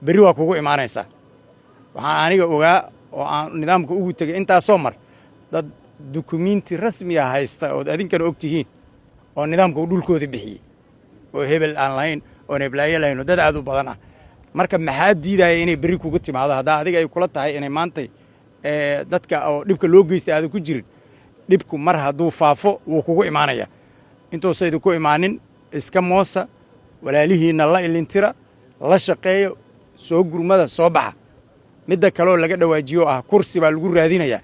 Berri waa kugu imaanaysaa. Waxaan aniga ogaa oo aan nidaamka ugu tegay intaasoo mar dad dukumiinti rasmiya haysta ood adinkana og tihiin oo nidaamka uu dhulkooda bixiyey, oo hebel aan lahayn, oon heblaayo lahayn, oo dad aad u badan ah. Marka maxaa diidaya inay berri kugu timaado, haddaa adiga ay kula tahay inay maantay dadka oo dhibka loo geystay aadan ku jirin? Dhibku mar hadduu faafo, wuu kugu imaanaya. Intuusa idinku imaanin, iska moosa, walaalihiinna la ilintira, la shaqeeyo, soo gurmada, soo baxa. Midda kaleoo laga dhawaajiyo ah, kursi baa lagu raadinayaa.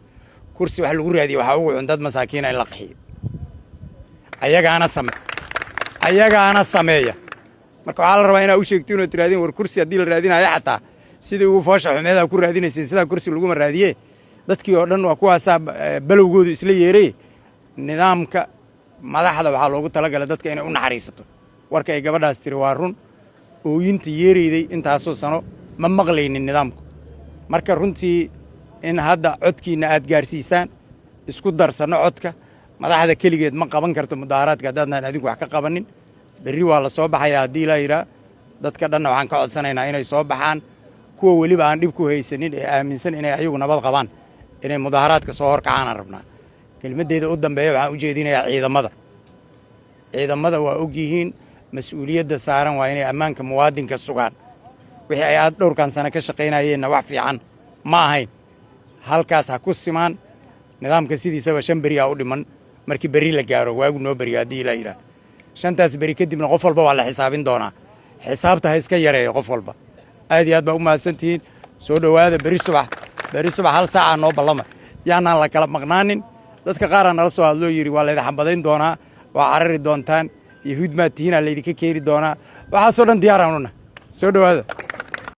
Kursi wax lagu raadiya waxaa ugu cun dad masaakiina in la qaxiyo. Ayagaana sameeya. Marka waxaa la rabaa inaa u sheegtiin oo tiraadiin, war kursi haddii la raadinayo, xataa sidii ugu foosha xumeedaa ku raadinayseen, sidaa kursi laguma raadiye. Dadkii oo dhan waa kuwaasaa balowgoodu isla yeeray. Nidaamka madaxda waxaa loogu talagalay dadka inay u naxariisato. Warka ay gabadhaas tiri waa run. Ooyinta yeerayday intaasoo sano ma maqlaynin nidaamku. Marka runtii in hadda codkiinna aad gaarsiisaan, isku darsanno codka. Madaxda keligeed ma qaban karto mudaaharaadka haddaadnaan adinku wax ka qabanin. Berri waa la soo baxayaa haddii laa yidhaah. Dadka dhanna waxaan ka codsanaynaa inay soo baxaan. Kuwa weliba aan dhib ku haysanin ee aaminsan inay ayagu nabad qabaan, inay mudaaharaadka soo horkacaanaan rabnaa. Kelmaddeeda u dambeeya waxaan u jeedinayaa ciidamada. Ciidamada waa og yihiin mas-uuliyadda saaran, waa inay ammaanka muwaadinka sugaan. Wixii ay aad dhowrkan sano ka shaqaynayeenna wax fiican ma ahayn. Halkaas ha ku simaan. Nidaamka sidiisaba 5 beriyaa u dhiman. Markii berri la gaaro, waagu noo beriyo haddii ilaa yidhaah, 5taas beri kadibna qof walba waa la xisaabin doonaa. Xisaabta ha iska yareeyo qof walba. Aad iyo aad baa u mahadsantihiin. Soo dhowaada berri subax. Berri subax 1 saacaa noo ballama. Yaanaan la kala maqnaanin. Dadka qaaraa nala soo hadloo yidhi, waa laydin xambadayn doonaa, waa carari doontaan, yahuud maad tihiinaa laydinka keeni doonaa. Waxaasoo dhan diyaaraan una. Soo dhowaada.